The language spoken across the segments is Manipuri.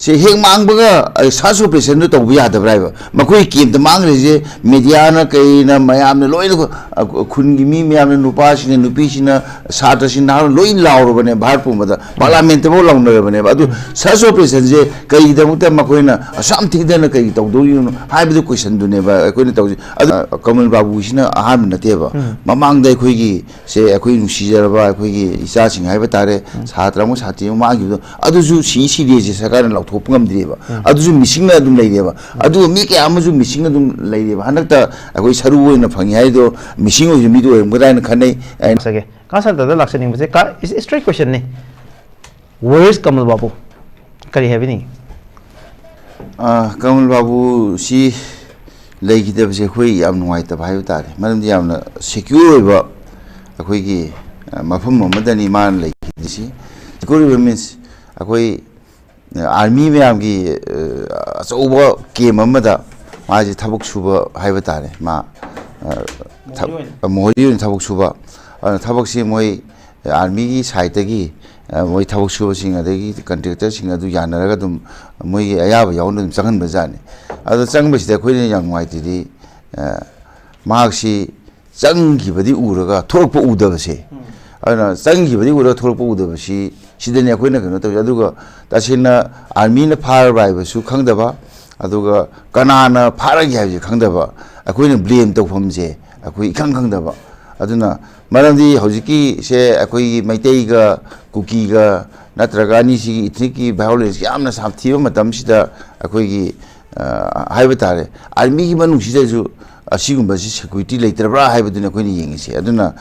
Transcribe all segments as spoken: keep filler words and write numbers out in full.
ꯁꯤ ꯍꯦꯛ ꯃꯥꯡꯕꯒ, ꯑ, search operationꯗꯨ ꯇꯧꯕ ꯌꯥꯗꯕ꯭ꯔꯥ ꯍꯥꯏꯕ? ꯃꯈꯣꯏ campꯇ ꯃꯥꯡꯈ꯭ꯔꯤꯁꯦ mediaꯅ, ꯀꯩꯅ, ꯃꯌꯥꯝꯅ ꯂꯣꯏꯅ, ꯑ, ꯈꯨꯟꯒꯤ ꯃꯤ ꯃꯌꯥꯝꯅ, ꯅꯨꯄꯥꯁꯤꯡꯅ, ꯅꯨꯄꯤꯁꯤꯡꯅ, ꯁꯥꯇ꯭ꯔꯁꯤꯡ, ꯅꯍꯥꯔꯣꯜ ꯂꯣꯏ ꯂꯥꯎꯔꯕꯅꯦ ꯚꯥꯔꯠ ꯄꯨꯝꯕꯗ, parliamentꯇꯐꯥꯎ ꯂꯥꯎꯅꯔꯕꯅꯦꯕ꯫ ꯑꯗꯨ search operationꯁꯦ ꯀꯔꯤꯒꯤꯗꯃꯛꯇ ꯃꯈꯣꯏꯅ ꯑꯁꯨꯛ ꯌꯥꯝ ꯊꯤꯗꯅ ꯀꯔꯤ ꯇꯧꯗꯧꯔꯤꯕꯅꯣ ꯍꯥꯏꯕꯗꯨ questionꯗꯨꯅꯦꯕ ꯑꯩꯈꯣꯏꯅ ꯇꯧꯔꯤꯁꯦ꯫ ꯑꯗꯨ, ꯑ, ꯀꯃꯜ ꯕꯥꯕꯨꯁꯤꯅ ꯑꯍꯥꯟꯕ ꯅꯠꯇꯦꯕ꯫ ꯃꯃꯥꯡꯗ ꯑꯩꯈꯣꯏꯒꯤ ꯁꯦ, ꯑꯩꯈꯣꯏ ꯅꯨꯡꯁꯤꯖꯔꯕ ꯑꯩꯈꯣꯏꯒꯤ ꯏꯆꯥꯁꯤꯡ ꯍꯥꯏꯕ ꯇꯥꯔꯦ, ꯁꯥꯇ꯭ꯔ ꯑꯃ ꯁꯥꯇ꯭ꯔꯤ ꯑꯃ ꯃꯥꯡꯈꯤꯕꯗꯣ, ꯑꯗꯨꯁꯨ ꯁꯤ ꯁꯤꯗꯦꯁꯦ ꯁꯔꯀꯥꯔꯅ ꯂꯥꯎꯊꯣꯛꯄ ꯉꯝꯗ꯭ꯔꯤꯑꯕ꯫ ꯑꯗꯨꯁꯨ missingꯅ ꯑꯗꯨꯝ ꯂꯩꯔꯤꯑꯕ꯫ ꯑꯗꯨꯒ ꯃꯤ ꯀꯌꯥ ꯑꯃꯁꯨ missing ꯑꯗꯨꯝ ꯂꯩꯔꯤꯑꯕ꯫ ꯍꯟꯗꯛꯇ ꯑꯩꯈꯣꯏ ꯁꯔꯨ ꯑꯣꯏꯅ ꯐꯪꯉꯤ ꯍꯥꯏꯗꯣ missing ꯑꯣꯏꯕ ꯃꯤꯗꯣ ꯑꯣꯏꯔꯝꯒꯗ꯭ꯔꯥ ꯍꯥꯏꯅ ꯈꯟꯅꯩ꯫ ꯑꯩꯅ ꯂꯥꯛꯆꯒꯦ꯫ ꯀꯥ ꯁꯟꯇꯗ ꯂꯥꯛꯆꯅꯤꯡꯕꯁꯦ ꯀꯥ, is straight questionꯅꯤ꯫ Where is ꯀꯃꯜ ꯕꯥꯕꯨ? ꯀꯔꯤ ꯍꯥꯏꯕꯤꯅꯤꯡꯉꯤ? ꯑ, ꯀꯃꯜ ꯕꯥꯕꯨꯁꯤ ꯂꯩꯈꯤꯗꯕꯁꯦ ꯑꯩꯈꯣꯏ ꯌꯥꯝ ꯅꯨꯡꯉꯥꯏꯇꯕ ꯍꯥꯏꯕ ꯇꯥꯔꯦ꯫ ꯃꯔꯝꯗꯤ ꯌꯥꯝꯅ secure ꯑꯣꯏꯕ ꯑꯩꯈꯣꯏꯒꯤ, ꯑ, ꯃꯐꯝ ꯑꯃꯗꯅꯤ ꯃꯥꯅ ꯂꯩꯈꯤꯗ꯭ꯔꯤꯁꯤ꯫ Secure ꯑꯣꯏꯕ means ꯑꯩꯈꯣꯏ, ꯑ, army ꯃꯌꯥꯝꯒꯤ, ꯑ, ꯑꯆꯧꯕ camp ꯑꯃꯗ ꯃꯥꯁꯦ ꯊꯕꯛ ꯁꯨꯕ ꯍꯥꯏꯕ ꯇꯥꯔꯦ꯫ ꯃꯥ, ꯑ, ꯊ-, ꯃꯣꯍꯣꯔꯤ ꯑꯣꯏꯅ꯫ ꯃꯣꯍꯣꯔꯤ ꯑꯣꯏꯅ ꯊꯕꯛ ꯁꯨꯕ꯫ ꯑꯗꯨꯅ ꯊꯕꯛꯁꯤ ꯃꯣꯏ armyꯒꯤ sideꯇꯒꯤ, ꯑ, ꯃꯣꯏ ꯊꯕꯛ ꯁꯨꯕꯁꯤꯡ ꯑꯗꯒꯤ contractorꯁꯤꯡ ꯑꯗꯨ ꯌꯥꯅꯔꯒ ꯑꯗꯨꯝ ꯃꯣꯏꯒꯤ ꯑꯌꯥꯕ ꯌꯥꯎꯅ ꯑꯗꯨꯝ ꯆꯪꯍꯟꯕ ꯖꯥꯠꯅꯤ꯫ ꯑꯗꯣ ꯆꯪꯕꯁꯤꯗ ꯑꯩꯈꯣꯏꯅ ꯌꯥꯝ ꯅꯨꯡꯉꯥꯏꯇ꯭ꯔꯤꯗꯤ, ꯑ, ꯃꯍꯥꯛꯁꯤ ꯆꯪꯈꯤꯕꯗꯤ ꯎꯔꯒ ꯊꯣꯛꯂꯛꯄ ꯎꯗꯕꯁꯦ꯫ ꯑꯗꯨꯅ ꯆꯪꯈꯤꯕꯗꯤ ꯎꯔꯒ ꯊꯣꯛꯂꯛꯄ ꯎꯗꯕꯁꯤ, ꯁꯤꯗꯅꯤ ꯑꯩꯈꯣꯏꯅ ꯀꯩꯅꯣ ꯇꯧꯔꯤꯁꯦ꯫ ꯑꯗꯨꯒ ꯇꯁꯦꯡꯅ armyꯅ ꯐꯥꯔꯕ ꯍꯥꯏꯕꯁꯨ ꯈꯪꯗꯕ, ꯑꯗꯨꯒ ꯀꯅꯥꯅ ꯐꯥꯔꯒꯦ ꯍꯥꯏꯕꯁꯤ ꯈꯪꯗꯕ, ꯑꯩꯈꯣꯏꯅ blame ꯇꯧꯐꯝꯁꯦ ꯑꯩꯈꯣꯏ ꯏꯈꯪ ꯈꯪꯗꯕ꯫ ꯑꯗꯨꯅ ꯃꯔꯝꯗꯤ ꯍꯧꯖꯤꯛꯀꯤꯁꯦ ꯑꯩꯈꯣꯏꯒꯤ ꯃꯩꯇꯩꯒ ꯀꯨꯀꯤꯒ ꯅꯠꯇ꯭ꯔꯒ ꯑꯅꯤꯁꯤꯒꯤ ethnicꯀꯤ violence ꯌꯥꯝꯅ ꯁꯥꯊꯤꯕ ꯃꯇꯝꯁꯤꯗ ꯑꯩꯈꯣꯏꯒꯤ, ꯑ, ꯍꯥꯏꯕ ꯇꯥꯔꯦ, armyꯒꯤ ꯃꯅꯨꯡꯁꯤꯗꯁꯨ ꯑꯁꯤꯒꯨꯝꯕꯁꯤ security ꯂꯩꯇ꯭ꯔꯕ꯭ꯔꯥ ꯍꯥꯏꯕꯗꯨꯅꯤ ꯑꯩꯈꯣꯏꯅ ꯌꯦꯡꯉꯤꯁꯦ꯫ ꯑꯗꯨꯅ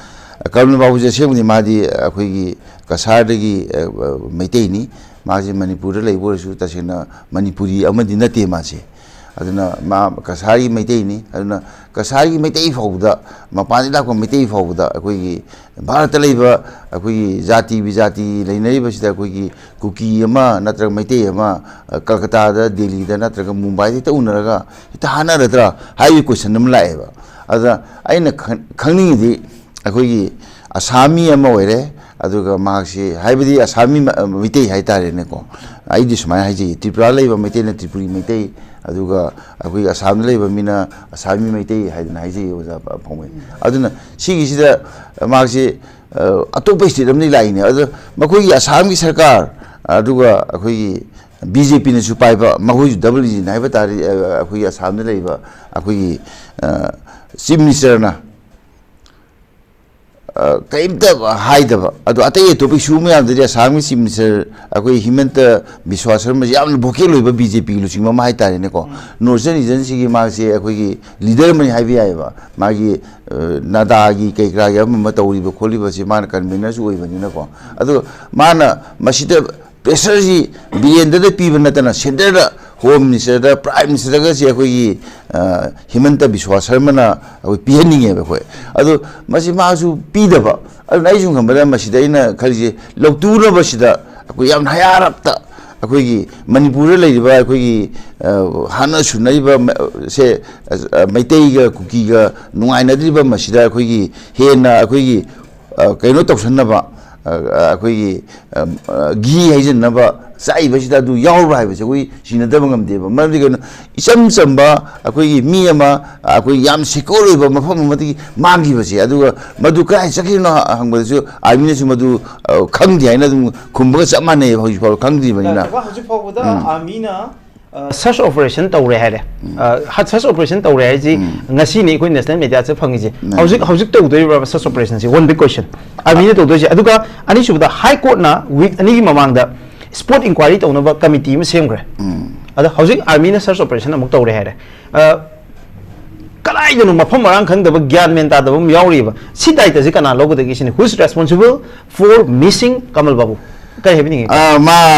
ꯀꯃꯜ ꯕꯥꯕꯨꯁꯦ ꯑꯁꯦꯡꯕꯗꯤ ꯃꯥꯗꯤ ꯑꯩꯈꯣꯏꯒꯤ ꯀꯁꯥꯔꯗꯒꯤ, ꯑ, ꯃꯩꯇꯩꯅꯤ꯫ ꯃꯥꯁꯦ ꯃꯅꯤꯄꯨꯔꯗ ꯂꯩꯕ ꯑꯣꯏꯔꯁꯨ ꯇꯁꯦꯡꯅ ꯃꯅꯤꯄꯨꯔꯤ ꯑꯃꯗꯤ ꯅꯠꯇꯦ ꯃꯥꯁꯦ꯫ ꯑꯗꯨꯅ ꯃꯥ ꯀꯁꯥꯔꯒꯤ ꯃꯩꯇꯩꯅꯤ꯫ ꯑꯗꯨꯅ ꯀꯁꯥꯔꯒꯤ ꯃꯩꯇꯩ ꯐꯥꯎꯕꯗ, ꯃꯄꯥꯟꯗꯒꯤ ꯂꯥꯛꯄ ꯃꯩꯇꯩ ꯐꯥꯎꯕꯗ ꯑꯩꯈꯣꯏꯒꯤ ꯚꯥꯔꯠꯇ ꯂꯩꯕ ꯑꯩꯈꯣꯏꯒꯤ ꯖꯥꯇꯤ ꯕꯤꯖꯥꯇꯤ ꯂꯩꯅꯔꯤꯕꯁꯤꯗ ꯑꯩꯈꯣꯏꯒꯤ ꯀꯨꯀꯤ ꯑꯃ ꯅꯠꯇ꯭ꯔꯒ ꯃꯩꯇꯩ ꯑꯃ, ꯑ, ꯀꯜꯀꯇꯥꯗ, ꯗꯦꯜꯂꯤꯗ ꯅꯠꯇ꯭ꯔꯒ ꯃꯨꯝꯕꯥꯏꯗ ꯍꯦꯛꯇ ꯎꯅꯔꯒ ꯍꯦꯛꯇ ꯍꯥꯠꯅꯔꯗ꯭ꯔꯥ ꯍꯥꯏꯕꯒꯤ question ꯑꯃ ꯂꯥꯛꯑꯦꯕ꯫ ꯑꯗ ꯑꯩꯅ ꯈꯪ-, ꯈꯪꯅꯤꯡꯉꯤꯗꯤ ꯑꯩꯈꯣꯏꯒꯤ ꯑꯁꯥꯃꯤ ꯑꯃ ꯑꯣꯏꯔꯦ, ꯑꯗꯨꯒ ꯃꯍꯥꯛꯁꯤ, ꯍꯥꯏꯕꯗꯤ ꯑꯁꯥꯝꯃꯤ ꯃ-, ꯃꯩꯇꯩ ꯍꯥꯏꯇꯥꯔꯦꯅꯦꯀꯣ꯫ ꯑꯩꯗꯤ ꯁꯨꯃꯥꯏꯅ ꯍꯥꯏꯖꯩ, ꯇ꯭ꯔꯤꯄꯨꯔꯥ ꯂꯩꯕ ꯃꯩꯇꯩꯅ ꯇ꯭ꯔꯤꯄꯨꯔꯤ ꯃꯩꯇꯩ, ꯑꯗꯨꯒ ꯑꯩꯈꯣꯏꯒꯤ ꯑꯁꯥꯝꯗ ꯂꯩꯕ ꯃꯤꯅ ꯑꯁꯥꯝꯃꯤ ꯃꯩꯇꯩ ꯍꯥꯏꯗꯅ ꯍꯥꯏꯖꯩ, ꯑꯣꯖꯥ ꯐꯥꯎꯃꯩ꯫ ꯑꯗꯨꯅ ꯁꯤꯒꯤꯁꯤꯗ ꯃꯍꯥꯛꯁꯤ, ꯑ, ꯑꯇꯣꯞꯄ state ꯑꯃꯗꯒꯤ ꯂꯥꯛꯏꯅꯦ꯫ ꯑꯗꯨ ꯃꯈꯣꯏꯒꯤ ꯑꯁꯥꯝꯒꯤ ꯁꯔꯀꯥꯔ, ꯑꯗꯨꯒ ꯑꯩꯈꯣꯏꯒꯤ B J P ꯅꯁꯨ ꯄꯥꯏꯕ, ꯃꯈꯣꯏꯁꯨ double engine ꯍꯥꯏꯕ ꯇꯥꯔꯦ, ꯑ, ꯑꯩꯈꯣꯏꯒꯤ ꯑꯁꯥꯝꯗ ꯂꯩꯕ ꯑꯩꯈꯣꯏꯒꯤ, ꯑ, Chief Minister ꯅ, ꯑ, ꯀꯔꯤꯝꯇ ꯍꯥꯏꯗꯕ꯫ ꯑꯗꯣ ꯑꯇꯩ ꯑꯇꯣꯞꯄ issue ꯃꯌꯥꯝꯗꯗꯤ ꯑꯁꯥꯝꯒꯤ Chief Minister ꯑꯩꯈꯣꯏ ꯍꯤꯃꯟꯇ ꯕꯤꯁ꯭ꯋꯥ ꯁꯔꯃꯁꯤ ꯌꯥꯝꯅ vocal ꯑꯣꯏꯕ, B J P ꯒꯤ ꯂꯨꯆꯤꯡꯕ ꯑꯃ ꯍꯥꯏꯇꯥꯔꯦꯅꯦꯀꯣ꯫ Northern region ꯁꯤꯒꯤ ꯃꯥꯁꯦ ꯑꯩꯈꯣꯏꯒꯤ leader ꯑꯃꯅꯤ ꯍꯥꯏꯕ ꯌꯥꯏꯑꯕ꯫ ꯃꯥꯒꯤ, ꯑ, ꯅꯥꯗꯥꯒꯤ ꯀꯩ ꯀꯔꯥꯒꯤ ꯑꯃ ꯑꯃ ꯇꯧꯔꯤꯕ ꯈꯣꯠꯂꯤꯕꯁꯤ ꯃꯥꯅ convener ꯁꯨ ꯑꯣꯏꯕꯅꯤꯅꯀꯣ꯫ ꯑꯗꯣ ꯃꯥꯅ ꯃꯁꯤꯗ pressure ꯁꯤ ꯕꯤꯔꯦꯟꯗ꯭ꯔꯗ ꯄꯤꯕ ꯅꯠꯇꯅ centre ꯗ Home Minister ꯗ, Prime Minister ꯗꯒꯁꯤ ꯑꯩꯈꯣꯏꯒꯤ, ꯑ, ꯍꯤꯃꯟꯇ ꯕꯤꯁ꯭ꯋꯥ ꯁꯔꯃꯅ ꯑꯩꯈꯣꯏ ꯄꯤꯍꯟꯅꯤꯡꯉꯦꯕ ꯑꯩꯈꯣꯏ꯫ ꯑꯗꯣ ꯃꯁꯤ ꯃꯥꯁꯨ ꯄꯤꯗꯕ꯫ ꯑꯗꯨꯅ ꯑꯩ ꯁꯨꯝ ꯈꯟꯕꯗ ꯃꯁꯤꯗ ꯑꯩꯅ ꯈꯜꯂꯤꯁꯦ, ꯂꯧꯇꯨꯅꯕꯁꯤꯗ ꯑꯩꯈꯣꯏ ꯌꯥꯝ ꯍꯌꯥꯔꯞꯇ ꯑꯩꯈꯣꯏꯒꯤ ꯃꯅꯤꯄꯨꯔꯗ ꯂꯩꯔꯤꯕ ꯑꯩꯈꯣꯏꯒꯤ, ꯑ, ꯍꯥꯠꯅ ꯁꯨꯅꯔꯤꯕ ꯃ-, ꯁꯦ, ꯑ, ꯃꯩꯇꯩꯒ ꯀꯨꯀꯤꯒ ꯅꯨꯡꯉꯥꯏꯅꯗ꯭ꯔꯤꯕ ꯃꯁꯤꯗ ꯑꯩꯈꯣꯏꯒꯤ ꯍꯦꯟꯅ ꯑꯩꯈꯣꯏꯒꯤ, ꯑ, ꯀꯩꯅꯣ ꯇꯧꯁꯟꯅꯕ, ꯑ, ꯑ, ꯑꯩꯈꯣꯏꯒꯤ, ꯑ, ꯑ, ꯘꯤ ꯍꯩꯖꯤꯟꯅꯕ ꯆꯥꯛꯏꯕꯁꯤꯗ ꯑꯗꯨ ꯌꯥꯎꯕ꯭ꯔꯥ ꯍꯥꯏꯕꯁꯦ ꯑꯩꯈꯣꯏ ꯆꯤꯡꯅꯗꯕ ꯉꯝꯗꯦꯕ꯫ ꯃꯔꯝꯗꯤ ꯀꯩꯅꯣ, ꯏꯆꯝ ꯆꯝꯕ ꯑꯩꯈꯣꯏꯒꯤ ꯃꯤ ꯑꯃ, ꯑꯩꯈꯣꯏ ꯌꯥꯝ secure ꯑꯣꯏꯕ ꯃꯐꯝ ꯑꯃꯗꯒꯤ ꯃꯥꯡꯈꯤꯕꯁꯦ, ꯑꯗꯨꯒ ꯃꯗꯨ ꯀꯗꯥꯏ ꯆꯠꯈꯤꯕꯅꯣ ꯍꯪꯕꯗꯁꯨ army ꯅꯁꯨ ꯃꯗꯨ, ꯑ, ꯈꯪꯗꯦ ꯍꯥꯏꯅ ꯑꯗꯨꯝ ꯈꯨꯝꯕꯒ ꯆꯞ ꯃꯥꯟꯅꯩꯕ ꯍꯧꯖꯤꯛ ꯐꯥꯎꯕ ꯈꯪꯗ꯭ꯔꯤꯕꯅꯤꯅ꯫ ꯀꯀꯥ, ꯍꯧꯖꯤꯛ ꯐꯥꯎꯕꯗ ꯎꯝ꯫ Army ꯅ, ꯑ, search operation ꯇꯧꯔꯦ ꯍꯥꯏꯔꯦ꯫ ꯎꯝ꯫ ꯑ, ꯍ-, search operation ꯇꯧꯔꯦ ꯍꯥꯏꯁꯤ ꯎꯝ꯫ ꯉꯁꯤꯅꯤ ꯑꯩꯈꯣꯏ national media ꯁꯦ ꯐꯪꯉꯤꯁꯦ꯫ ꯎꯝ꯫ ꯍꯧꯖꯤꯛ, ꯍꯧꯖꯤꯛ ꯇꯧꯗꯣꯔꯤꯕ꯭ꯔꯥ search operation ꯁꯤ? One big question꯫ Army ꯅ ꯇꯧꯗꯣꯏꯁꯦ꯫ ꯑꯗꯨꯒ ꯑꯅꯤꯁꯨꯕꯗ, High Court ꯅ week ꯑꯅꯤꯒꯤ ꯃꯃꯥꯡꯗ spot inquiry ꯇꯧꯅꯕ committee ꯑꯃ ꯁꯦꯝꯈ꯭ꯔꯦ꯫ ꯎꯝ꯫ ꯑꯗ ꯍꯧꯖꯤꯛ army ꯅ search operation ꯑꯃꯨꯛ ꯇꯧꯔꯦ ꯍꯥꯏꯔꯦ꯫ ꯑ, ꯀꯗꯥꯏꯗꯅꯣ ꯃꯐꯝ ꯃꯔꯥꯡ ꯈꯪꯗꯕ, ꯒ꯭ꯌꯥꯟ ꯃꯦꯟ ꯇꯥꯗꯕ ꯑꯃ ꯌꯥꯎꯔꯤꯕ꯫ ꯁꯤ ꯗꯥꯏꯇꯁꯤ ꯀꯅꯥ ꯂꯧꯒꯗꯒꯦ ꯁꯤꯅꯤ? Who is responsible for missing Kamal Babu? ꯀꯔꯤ ꯍꯥꯏꯕꯤꯅꯤꯡꯉꯤ? ꯑ, ꯃꯥ,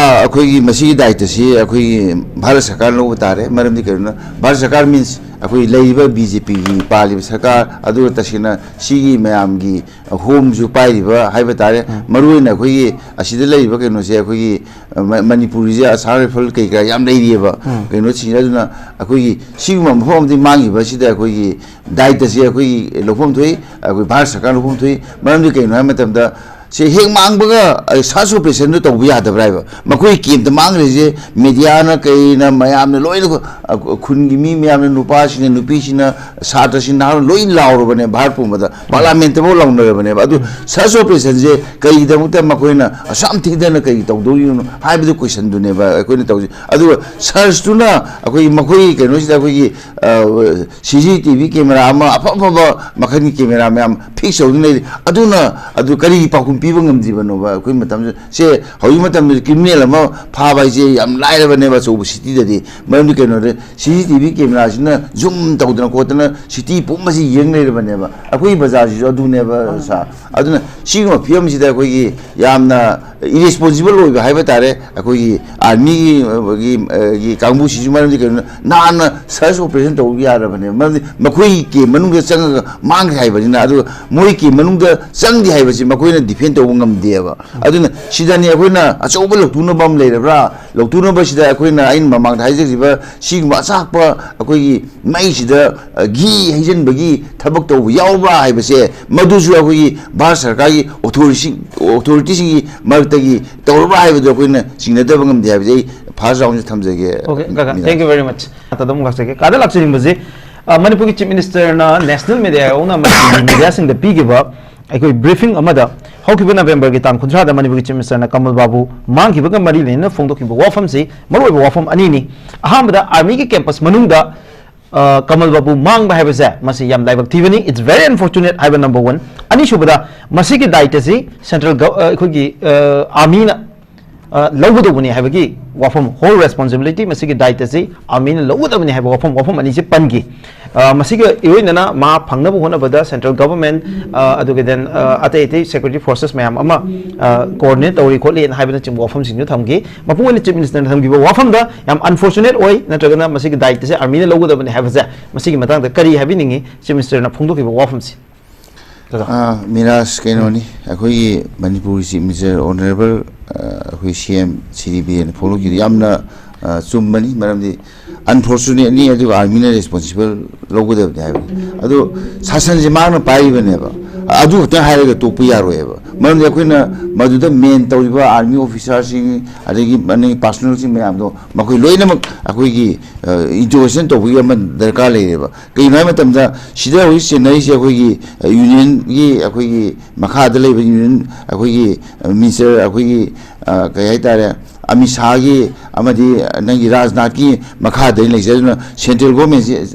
ꯑꯩꯈꯣꯏꯒꯤ ꯃꯁꯤꯒꯤ ꯗꯥꯏꯇꯁꯤ ꯑꯩꯈꯣꯏꯒꯤ ꯚꯥꯔꯠ ꯁꯔꯀꯥꯔ ꯂꯧꯕ ꯇꯥꯔꯦ꯫ ꯃꯔꯝꯗꯤ ꯀꯩꯅꯣꯅ, ꯚꯥꯔꯠ ꯁꯔꯀꯥꯔ means ꯑꯩꯈꯣꯏ ꯂꯩꯔꯤꯕ B J P ꯒꯤ ꯄꯥꯜꯂꯤꯕ ꯁꯔꯀꯥꯔ, ꯑꯗꯨꯒ ꯇꯁꯦꯡꯅ ꯁꯤꯒꯤ ꯃꯌꯥꯝꯒꯤ ꯍꯣꯝꯁꯨ ꯄꯥꯏꯔꯤꯕ ꯍꯥꯏꯕ ꯇꯥꯔꯦ꯫ ꯎꯝ꯫ ꯃꯔꯨꯑꯣꯏꯅ ꯑꯩꯈꯣꯏꯒꯤ ꯑꯁꯤꯗ ꯂꯩꯔꯤꯕ ꯀꯩꯅꯣꯁꯦ, ꯑꯩꯈꯣꯏꯒꯤ, ꯑ, ꯃ-, ꯃꯅꯤꯄꯨꯔꯒꯤꯁꯦ Assam Rifle ꯀꯩ ꯀꯔꯥ ꯌꯥꯝ ꯂꯩꯔꯤꯑꯕ, ꯎꯝ꯫ ꯀꯩꯅꯣꯁꯤꯡꯁꯦ꯫ ꯑꯗꯨꯅ ꯑꯩꯈꯣꯏꯒꯤ ꯁꯤꯒꯨꯝꯕ ꯃꯐꯝ ꯑꯃꯗꯒꯤ ꯃꯥꯡꯈꯤꯕ ꯑꯁꯤꯗ ꯑꯩꯈꯣꯏꯒꯤ ꯗꯥꯏꯇꯁꯦ ꯑꯩꯈꯣꯏꯒꯤ ꯂꯧꯐꯝ ꯊꯣꯛꯏ, ꯑꯩꯈꯣꯏ ꯚꯥꯔꯠ ꯁꯔꯀꯥꯔ ꯂꯧꯐꯝ ꯊꯣꯛꯏ꯫ ꯃꯔꯝꯗꯤ ꯀꯩꯅꯣ ꯍꯥꯏꯕ ꯃꯇꯝꯗ, ꯁꯤ ꯍꯦꯛ ꯃꯥꯡꯕꯒ, ꯑ, search operationꯗꯨ ꯇꯧꯕ ꯌꯥꯗꯕ꯭ꯔꯥ ꯍꯥꯏꯕ? ꯃꯈꯣꯏ camp ꯇ ꯃꯥꯡꯈ꯭ꯔꯤꯁꯦ mediaꯅ, ꯀꯩꯅ, ꯃꯌꯥꯝꯅ ꯂꯣꯏꯅ, ꯑ, ꯈꯨꯟꯒꯤ ꯃꯤ ꯃꯌꯥꯝꯅ, ꯅꯨꯄꯥꯁꯤꯡꯅ, ꯅꯨꯄꯤꯁꯤꯡꯅ, ꯁꯥꯇ꯭ꯔꯁꯤꯡ, ꯅꯍꯥꯔꯣꯜ ꯂꯣꯏ ꯂꯥꯎꯔꯕꯅꯦ, ꯚꯥꯔꯠ ꯄꯨꯝꯕꯗ parliament ꯇꯐꯥꯎ ꯂꯥꯎꯅꯔꯕꯅꯦꯕ꯫ ꯑꯗꯨ search operationꯁꯦ ꯀꯔꯤꯒꯤꯗꯃꯛꯇ ꯃꯈꯣꯏꯅ ꯑꯁꯨꯛ ꯌꯥꯝ ꯊꯤꯗꯅ ꯀꯔꯤ ꯇꯧꯗꯧꯔꯤꯕꯅꯣ ꯍꯥꯏꯕꯗꯨ questionꯗꯨꯅꯦꯕ ꯑꯩꯈꯣꯏꯅ ꯇꯧꯔꯤꯁꯦ꯫ ꯑꯗꯨꯒ searchꯇꯨꯅ ꯑꯩꯈꯣꯏꯒꯤ, ꯃꯈꯣꯏꯒꯤ ꯀꯩꯅꯣꯁꯤꯗ ꯑꯩꯈꯣꯏꯒꯤ, ꯑ, CCTV camera ꯑꯃ, ꯑꯐ ꯑꯐꯕ ꯃꯈꯜꯒꯤ camera ꯃꯌꯥꯝ fix ꯇꯧꯗꯨꯅ ꯂꯩꯔꯤ꯫ ꯑꯗꯨꯅ, ꯑꯗꯨ ꯀꯔꯤꯒꯤ ꯄꯥꯎꯈꯨꯝ ꯄꯤꯕ ꯉꯝꯗ꯭ꯔꯤꯕꯅꯣꯕ? ꯑꯩꯈꯣꯏ ꯃꯇꯝꯁꯤꯗ, ꯁꯦ, ꯍꯧꯖꯤꯛ ꯃꯇꯝꯗꯗꯤ criminal ꯑꯃ ꯐꯥꯕ ꯍꯥꯏꯁꯦ ꯌꯥꯝ ꯂꯥꯏꯔꯕꯅꯦꯕ ꯑꯆꯧꯕ cityꯗꯗꯤ꯫ ꯃꯔꯝꯗꯤ ꯀꯩꯅꯣꯗ, CCTV cameraꯁꯤꯅ zoom ꯇꯧꯗꯅ ꯈꯣꯠꯇꯅ city ꯄꯨꯝꯕꯁꯤ ꯌꯦꯡ ꯂꯩꯔꯕꯅꯦꯕ꯫ ꯑꯩꯈꯣꯏꯒꯤ ꯕꯖꯥꯔꯁꯤꯁꯨ ꯑꯗꯨꯅꯦꯕ, ꯁꯥꯔ꯫ ꯑꯗꯨꯅ ꯁꯤꯒꯨꯝꯕ ꯐꯤꯕꯝꯁꯤꯗ ꯑꯩꯈꯣꯏꯒꯤ ꯌꯥꯝꯅ irresponsible ꯑꯣꯏꯕ ꯍꯥꯏꯕ ꯇꯥꯔꯦ꯫ ꯑꯩꯈꯣꯏꯒꯤ armyꯒꯤ, ꯒꯤ, ꯑ, ꯒꯤ ꯀꯥꯡꯕꯨꯁꯤꯁꯨ, ꯃꯔꯝꯗꯤ ꯀꯩꯅꯣ, ꯅꯍꯥꯟꯅ search operation ꯇꯧꯕ ꯌꯥꯔꯕꯅꯦꯕ꯫ ꯃꯔꯝꯗꯤ ꯃꯈꯣꯏ camp ꯃꯅꯨꯡꯗ ꯆꯪꯉꯒ ꯃꯥꯡꯈ꯭ꯔꯦ ꯍꯥꯏꯕꯅꯤꯅ꯫ ꯑꯗꯨꯒ ꯃꯣꯏ camp ꯃꯅꯨꯡꯗ ꯆꯪꯗꯦ ꯍꯥꯏꯕꯁꯤ ꯃꯈꯣꯏꯅ defend ꯇꯧꯕ ꯉꯝꯗꯦꯕ꯫ ꯑꯗꯨꯅ ꯁꯤꯗꯅꯤ ꯑꯩꯈꯣꯏꯅ ꯑꯆꯧꯕ ꯂꯧꯊꯣꯛꯅꯕ ꯑꯃ ꯂꯩꯔꯕ꯭ꯔꯥ? ꯂꯧꯊꯣꯛꯅꯕꯁꯤꯗ ꯑꯩꯈꯣꯏꯅ, ꯑꯩꯅ ꯃꯃꯥꯡꯗ ꯍꯥꯏꯖꯈꯤꯕ ꯁꯤꯒꯨꯝꯕ ꯑꯆꯥꯛꯄ ꯑꯩꯈꯣꯏꯒꯤ ꯃꯩꯁꯤꯗ, ꯑ, ꯘꯤ ꯍꯩꯖꯤꯟꯕꯒꯤ ꯊꯕꯛ ꯇꯧꯕ ꯌꯥꯎꯕ꯭ꯔꯥ ꯍꯥꯏꯕꯁꯦ, ꯃꯗꯨꯁꯨ ꯑꯩꯈꯣꯏꯒꯤ ꯚꯥꯔꯠ ꯁꯔꯀꯥꯔꯒꯤ authorityꯁꯤꯡ, authorityꯁꯤꯡꯒꯤ ꯃꯔꯛꯇꯒꯤ ꯇꯧꯔꯕ꯭ꯔꯥ ꯍꯥꯏꯕꯗꯨ ꯑꯩꯈꯣꯏꯅ ꯆꯤꯡꯅꯗꯕ ꯉꯝꯗꯦ ꯍꯥꯏꯕꯁꯦ ꯑꯩ first roundꯁꯤꯗ ꯊꯝꯖꯒꯦ꯫ Okay, ꯀꯥꯀꯥ, Meena. Thank you very much꯫ ꯑꯗꯨꯝ ꯂꯥꯛꯆꯒꯦ꯫ ꯀꯥꯗ ꯂꯥꯛꯆꯅꯤꯡꯕꯁꯦ, ꯑ, ꯃꯅꯤꯄꯨꯔꯒꯤ Chief Ministerꯅ national media ꯌꯥꯎꯅ ꯃꯅꯤꯄꯨꯔꯒꯤ mediaꯁꯤꯡꯗ ꯄꯤꯈꯤꯕ ꯑꯩꯈꯣꯏ briefing ꯑꯃꯗ ꯍꯧꯈꯤꯕ Novemberꯒꯤ ꯇꯥꯡ ꯀꯨꯟꯊ꯭ꯔꯥꯗ ꯃꯅꯤꯄꯨꯔꯒꯤ Chief Ministerꯅ ꯀꯃꯜ ꯕꯥꯕꯨ ꯃꯥꯡꯈꯤꯕꯒ ꯃꯔꯤ ꯂꯩꯅꯅ ꯐꯣꯡꯗꯣꯛꯈꯤꯕ ꯋꯥꯐꯝꯁꯤ ꯃꯔꯨꯑꯣꯏꯕ ꯋꯥꯐꯝ ꯑꯅꯤꯅꯤ꯫ ꯑꯍꯥꯟꯕꯗ armyꯒꯤ campus ꯃꯅꯨꯡꯗ, ꯑ, ꯀꯃꯜ ꯕꯥꯕꯨ ꯃꯥꯡꯕ ꯍꯥꯏꯕꯁꯦ ꯃꯁꯤ ꯌꯥꯝ ꯂꯥꯏꯕꯛ ꯊꯤꯕꯅꯤ, it's very unfortunate ꯍꯥꯏꯕ number one꯫ ꯑꯅꯤꯁꯨꯕꯗ ꯃꯁꯤꯒꯤ ꯗꯥꯏꯇꯁꯤ central gov-, ꯑ, ꯑꯩꯈꯣꯏꯒꯤ, ꯑ, armyꯅ, ꯑ, ꯂꯧꯒꯗꯧꯕꯅꯤ ꯍꯥꯏꯕꯒꯤ ꯋꯥꯐꯝ, whole responsibility ꯃꯁꯤꯒꯤ ꯗꯥꯏꯇꯁꯤ armyꯅ ꯂꯧꯒꯗꯕꯅꯤ ꯍꯥꯏꯕ ꯋꯥꯐꯝ, ꯋꯥꯐꯝ ꯑꯅꯤꯁꯤ ꯄꯟꯈꯤ꯫ ꯑ, ꯃꯁꯤꯒ ꯏꯔꯣꯏꯅꯅ ꯃꯥ ꯐꯪꯅꯕ ꯍꯣꯠꯅꯕꯗ central government, ꯑ, ꯑꯗꯨꯒ then, ꯑ, ꯑꯇꯩ ꯑꯇꯩ security forces ꯃꯌꯥꯝ ꯑꯃ, ꯑ, coordinate ꯇꯧꯔꯤ ꯈꯣꯠꯂꯤꯅ ꯍꯥꯏꯕꯅꯆꯤꯡꯕ ꯋꯥꯐꯝꯁꯤꯡꯁꯨ ꯊꯝꯈꯤ꯫ ꯃꯄꯨꯡ ꯑꯣꯏꯅ Chief Ministerꯅ ꯊꯝꯈꯤꯕ ꯋꯥꯐꯝꯗ ꯌꯥꯝ unfortunate ꯑꯣꯏ, ꯅꯠꯇ꯭ꯔꯒꯅ ꯃꯁꯤꯒꯤ ꯗꯥꯏꯇꯁꯦ armyꯅ ꯂꯧꯒꯗꯕꯅꯤ ꯍꯥꯏꯕꯁꯦ, ꯃꯁꯤꯒꯤ ꯃꯇꯥꯡꯗ ꯀꯔꯤ ꯍꯥꯏꯕꯤꯅꯤꯡꯉꯤ? Chief Ministerꯅ ꯐꯣꯡꯗꯣꯛꯈꯤꯕ ꯋꯥꯐꯝꯁꯤ꯫ ꯀꯥꯀꯥ꯫ ꯑꯥ, ꯃꯤꯔꯥꯖ, ꯀꯩꯅꯣꯅꯤ, ꯑꯩꯈꯣꯏꯒꯤ ꯃꯅꯤꯄꯨꯔꯒꯤ Chief Minister, Honourable, ꯑ, ꯑꯩꯈꯣꯏ CM ꯁ꯭ꯔꯤ ꯕꯤꯔꯦꯟꯅ ꯐꯣꯡꯗꯣꯛꯈꯤꯕꯗꯨ ꯌꯥꯝꯅ, ꯑ, ꯆꯨꯝꯕꯅꯤ꯫ ꯃꯔꯝꯗꯤ unfortunately ꯑꯗꯨꯒ armyꯅ responsible ꯂꯧꯒꯗꯕꯅꯤ ꯍꯥꯏꯕꯅꯤ꯫ ꯑꯗꯨ ꯁꯥꯁꯟꯁꯦ ꯃꯥꯅ ꯄꯥꯏꯔꯤꯕꯅꯦꯕ꯫ ꯑꯗꯨ ꯈꯛꯇꯪ ꯍꯥꯏꯔꯒ ꯇꯣꯛꯄ ꯌꯥꯔꯣꯏꯕ꯫ ꯃꯔꯝꯗꯤ ꯑꯩꯈꯣꯏꯅ ꯃꯗꯨꯗ ꯃꯦꯟ ꯇꯧꯔꯤꯕ ꯑꯥꯔꯃꯤ ꯑꯣꯐꯤꯁꯥꯔꯁꯤꯡ, ꯑꯗꯒꯤ ꯃꯅꯤꯡ ꯄꯥꯔꯁꯣꯅꯦꯜꯁꯤꯡ ꯃꯌꯥꯝꯗꯣ, ꯃꯈꯣꯏ ꯂꯣꯏꯅꯃꯛ ꯑꯩꯈꯣꯏꯒꯤ ꯏꯟꯇ꯭ꯔꯣꯒꯦꯁꯟ ꯇꯧꯕꯒꯤ ꯑꯃ ꯗꯔꯀꯥꯔ ꯂꯩꯔꯦꯕ꯫ ꯀꯩꯒꯤꯅꯣ ꯍꯥꯏꯕ ꯃꯇꯝꯗ, ꯁꯤꯗ ꯍꯧꯖꯤꯛ ꯆꯦꯟꯅꯔꯤꯁꯦ ꯑꯩꯈꯣꯏꯒꯤ ꯌꯨꯅꯤꯌꯟꯒꯤ, ꯑꯩꯈꯣꯏꯒꯤ ꯃꯈꯥꯗ ꯂꯩꯕ ꯌꯨꯅꯤꯌꯟ, ꯑꯩꯈꯣꯏꯒꯤ ꯃꯤꯅꯤꯁꯇꯔ, ꯑꯩꯈꯣꯏꯒꯤ ꯀꯩ ꯍꯥꯏꯇꯥꯔꯦ, ꯑꯃꯤꯠ ꯁꯥꯍꯒꯤ ꯑꯃꯗꯤ ꯅꯪꯒꯤ ꯔꯥꯖꯅꯥꯊꯀꯤ ꯃꯈꯥꯗ ꯂꯩꯖꯩ꯫ ꯑꯗꯨꯅ ꯁꯦꯟꯇ꯭ꯔꯦꯜ ꯒꯣꯔꯃꯦꯟꯁꯦ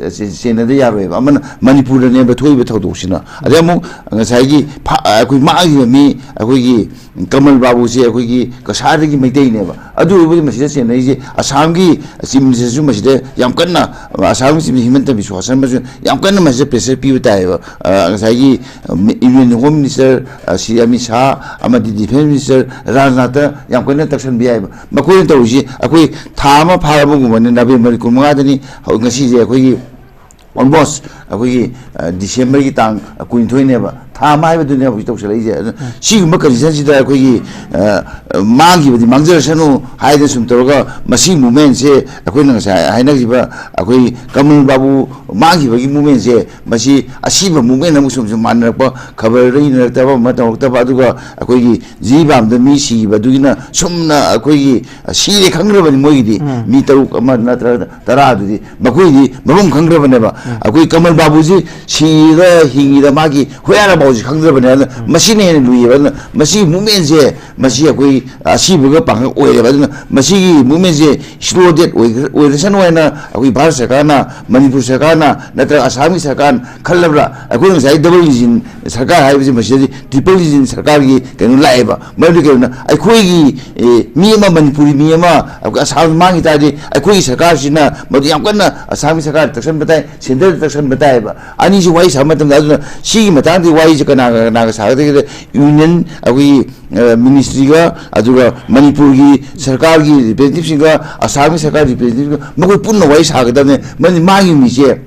ꯆꯦꯟꯅꯗ ꯌꯥꯔꯣꯏꯕ꯫ ꯑꯃꯅ ꯃꯅꯤꯄꯨꯔꯗꯅꯦꯕ ꯊꯣꯛꯏꯕ ꯊꯧꯗꯣꯛꯁꯤꯅ꯫ ꯑꯗꯩ ꯑꯃꯨꯛ ꯉꯁꯥꯏꯒꯤ ꯐ-, ꯑꯩꯈꯣꯏ ꯃꯥꯡꯈꯤꯕ ꯃꯤ, ꯑꯩꯈꯣꯏꯒꯤ ꯀꯃꯜ ꯕꯥꯕꯨꯁꯦ ꯑꯩꯈꯣꯏꯒꯤ ꯀꯁꯥꯔꯗꯒꯤ ꯃꯩꯇꯩꯅꯦꯕ꯫ ꯑꯗꯨ ꯑꯣꯏꯕꯗꯤ ꯃꯁꯤꯗ ꯆꯦꯟꯅꯔꯤꯁꯦ ꯑꯁꯥꯝꯒꯤ ꯆꯤꯞ ꯃꯤꯅꯤꯁꯇꯔꯁꯨ ꯃꯁꯤꯗ ꯌꯥꯝ ꯀꯟꯅ, ꯑꯁꯥꯝꯒꯤ ꯆꯤꯞ ꯃꯤꯅꯤꯁꯇꯔ ꯍꯤꯃꯟꯇ ꯕꯤꯁ꯭ꯋꯥ ꯁꯔꯃꯁꯨ ꯌꯥꯝ ꯀꯟꯅ ꯃꯁꯤꯗ ꯄ꯭ꯔꯦꯁꯔ ꯄꯤꯕ ꯇꯥꯏꯌꯦꯕ꯫ ꯑ, ꯉꯁꯥꯏꯒꯤ ꯌꯨꯅꯤꯌꯟ ꯍꯣꯝ ꯃꯤꯅꯤꯁꯇꯔ, ꯑ, ꯁ꯭ꯔꯤ ꯑꯃꯤꯠ ꯁꯥꯍ ꯑꯃꯗꯤ ꯗꯤꯐꯦꯟꯁ ꯃꯤꯅꯤꯁꯇꯔ ꯔꯥꯖꯅꯥꯊꯇ ꯌꯥꯝ ꯀꯟꯅ ꯇꯛꯁꯟꯕ ꯌꯥꯏꯌꯦꯕ꯫ ꯃꯈꯣꯏꯅ ꯇꯧꯔꯤꯁꯤ ꯑꯩꯈꯣꯏ ꯊꯥ ꯑꯃ ꯐꯥꯔꯕꯒꯨꯝꯕꯅꯤ, ꯅꯕꯦꯝꯕꯔ ꯀꯨꯟꯃꯉꯥꯗꯅꯤ꯫ ꯍꯧ-, ꯉꯁꯤꯁꯦ ꯑꯩꯈꯣꯏꯒꯤ almost ꯑꯩꯈꯣꯏꯒꯤ, ꯑ, ꯗꯤꯁꯦꯝꯕꯔꯒꯤ ꯇꯥꯡ ꯀꯨꯟꯅꯤꯊꯣꯏꯅꯦꯕ꯫ ꯊꯥ ꯑꯃ ꯍꯥꯏꯕꯗꯨꯅꯦ ꯍꯧꯖꯤꯛ ꯇꯧꯁꯜꯂꯛꯏꯁꯦ꯫ ꯑꯗꯨ ꯁꯤꯒꯨꯝꯕ ꯀꯟꯗꯤꯁꯟꯁꯤꯗ ꯑꯩꯈꯣꯏꯒꯤ, ꯑ, ꯃꯥꯡꯈꯤꯕꯗꯤ ꯃꯥꯡꯖꯔꯁꯅꯨ ꯍꯥꯏꯗꯅ ꯁꯨꯝ ꯇꯧꯔꯒ, ꯃꯁꯤꯒꯤ ꯃꯨꯞꯃꯦꯟꯁꯦ ꯑꯩꯈꯣꯏꯅ ꯉꯁꯥꯏ ꯍꯥꯏꯅꯈꯤꯕ ꯑꯩꯈꯣꯏ ꯀꯃꯜ ꯕꯥꯕꯨ ꯃꯥꯡꯈꯤꯕꯒꯤ ꯃꯨꯞꯃꯦꯟꯁꯦ, ꯃꯁꯤ ꯑꯁꯤꯕ ꯃꯨꯞꯃꯦꯟ ꯑꯃꯒ ꯁꯨꯝ ꯁꯨꯝ ꯃꯥꯟꯅꯔꯛꯄ, ꯈꯕꯔꯗ ꯏꯅꯔꯛꯇꯕ ꯑꯃ ꯇꯧꯔꯛꯇꯕ, ꯑꯗꯨꯒ ꯑꯩꯈꯣꯏꯒꯤ ꯖꯤꯔꯤꯕꯥꯝꯗ ꯃꯤ ꯁꯤꯈꯤꯕ ꯑꯗꯨꯒꯤꯅ ꯁꯨꯝꯅ ꯑꯩꯈꯣꯏꯒꯤ ꯁꯤꯔꯦ ꯈꯪꯈ꯭ꯔꯕꯅꯤ ꯃꯣꯏꯒꯤꯗꯤ꯫ ꯎꯝ꯫ ꯃꯤ ꯇꯔꯨꯛ ꯑꯃ ꯅꯠꯇ꯭ꯔꯒ ꯇꯔꯥꯗꯨꯗꯤ ꯃꯈꯣꯏꯗꯤ ꯃꯐꯝ ꯈꯪꯗ꯭ꯔꯕꯅꯦꯕ꯫ ꯎꯝ꯫ ꯑꯩꯈꯣꯏ ꯀꯃꯜ ꯕꯥꯕꯨꯁꯤ ꯁꯤꯔ ꯍꯤꯡꯉꯤꯔ ꯃꯥꯒꯤ ꯍꯣꯌꯥꯔ ꯕꯥꯎꯁꯤ ꯈꯪꯗ꯭ꯔꯕꯅꯦ꯫ ꯑꯗꯨꯅ ꯎꯝ꯫ ꯃꯁꯤꯅ ꯍꯦꯟꯅ ꯂꯨꯏꯌꯦꯕ꯫ ꯑꯗꯨꯅ ꯃꯁꯤꯒꯤ ꯃꯨꯞꯃꯦꯟꯁꯦ, ꯃꯁꯤ ꯑꯩꯈꯣꯏ ꯑꯁꯤꯕꯒ ꯄꯥꯡꯒꯜ ꯑꯣꯏꯔꯦꯕ꯫ ꯑꯗꯨꯅ ꯃꯁꯤꯒꯤ ꯃꯨꯞꯃꯦꯟꯁꯦ ꯁ꯭ꯂꯣ ꯗꯦꯠ ꯑꯣꯏꯒ-, ꯑꯣꯏꯔꯁꯅꯨ ꯍꯥꯏꯅ ꯑꯩꯈꯣꯏ ꯚꯥꯔꯠ ꯁꯔꯀꯥꯔꯅ, ꯃꯅꯤꯄꯨꯔ ꯁꯔꯀꯥꯔꯅ, ꯅꯠꯇ꯭ꯔꯒ ꯑꯁꯥꯝꯒꯤ ꯁꯔꯀꯥꯔꯅ ꯈꯜꯂꯕ꯭ꯔꯥ? ꯑꯩꯈꯣꯏꯅ ꯉꯁꯥꯏ ꯗꯕꯜ ꯏꯟꯖꯤꯟ ꯁꯔꯀꯥꯔ ꯍꯥꯏꯕꯁꯤ ꯃꯁꯤꯗꯗꯤ ꯇ꯭ꯔꯤꯄꯜ ꯏꯟꯖꯤꯟ ꯁꯔꯀꯥꯔꯒꯤ ꯀꯩꯅꯣ ꯂꯥꯛꯑꯦꯕ꯫ ꯃꯔꯝꯗꯤ ꯀꯩꯅꯣꯅ ꯑꯩꯈꯣꯏꯒꯤ, ꯑꯦ, ꯃꯤ ꯑꯃ, ꯃꯅꯤꯄꯨꯔꯤ ꯃꯤ ꯑꯃ ꯑꯩꯈꯣꯏ ꯑꯁꯥꯝ ꯃꯥꯡꯈꯤ ꯇꯥꯔꯗꯤ, ꯑꯩꯈꯣꯏꯒꯤ ꯁꯔꯀꯥꯔꯁꯤꯅ ꯃꯗꯨ ꯌꯥꯝ ꯀꯟꯅ ꯑꯁꯥꯝꯒꯤ ꯁꯔꯀꯥꯔꯗ ꯇꯛꯁꯟꯕ ꯇꯥꯏ, ꯁꯦꯟꯇꯔꯗ ꯇꯛꯁꯟꯕ ꯇꯥꯏꯌꯦꯕ꯫ ꯑꯅꯤꯁꯤ ꯋꯥꯔꯤ ꯁꯥꯕ ꯃꯇꯝꯗ, ꯑꯗꯨꯅ ꯁꯤꯒꯤ ꯃꯇꯥꯡꯗ ꯋꯥꯔꯤꯁꯦ ꯀꯅꯥꯒ ꯀꯅꯥꯒ ꯁꯥꯒꯗꯒꯦꯗ, ꯌꯨꯅꯤꯌꯟ, ꯑꯩꯈꯣꯏꯒꯤ, ꯑ, ꯃꯤꯅꯤꯁꯇ꯭ꯔꯤꯒ, ꯑꯗꯨꯒ ꯃꯅꯤꯄꯨꯔꯒꯤ ꯁꯔꯀꯥꯔꯒꯤ ꯔꯤꯄ꯭ꯔꯦꯖꯦꯟꯇꯦꯇꯤꯞꯁꯤꯡꯒ, ꯑꯁꯥꯝꯒꯤ ꯁꯔꯀꯥꯔꯒꯤ ꯔꯤꯄ꯭ꯔꯦꯖꯦꯟꯇꯦꯇꯤꯞꯁꯤꯡꯒ, ꯃꯈꯣꯏ ꯄꯨꯟꯅ ꯋꯥꯔꯤ ꯁꯥꯒꯗꯕꯅꯦ꯫ ꯃꯔꯝꯗꯤ ꯃꯥꯡꯈꯤꯕ ꯃꯤꯁꯦ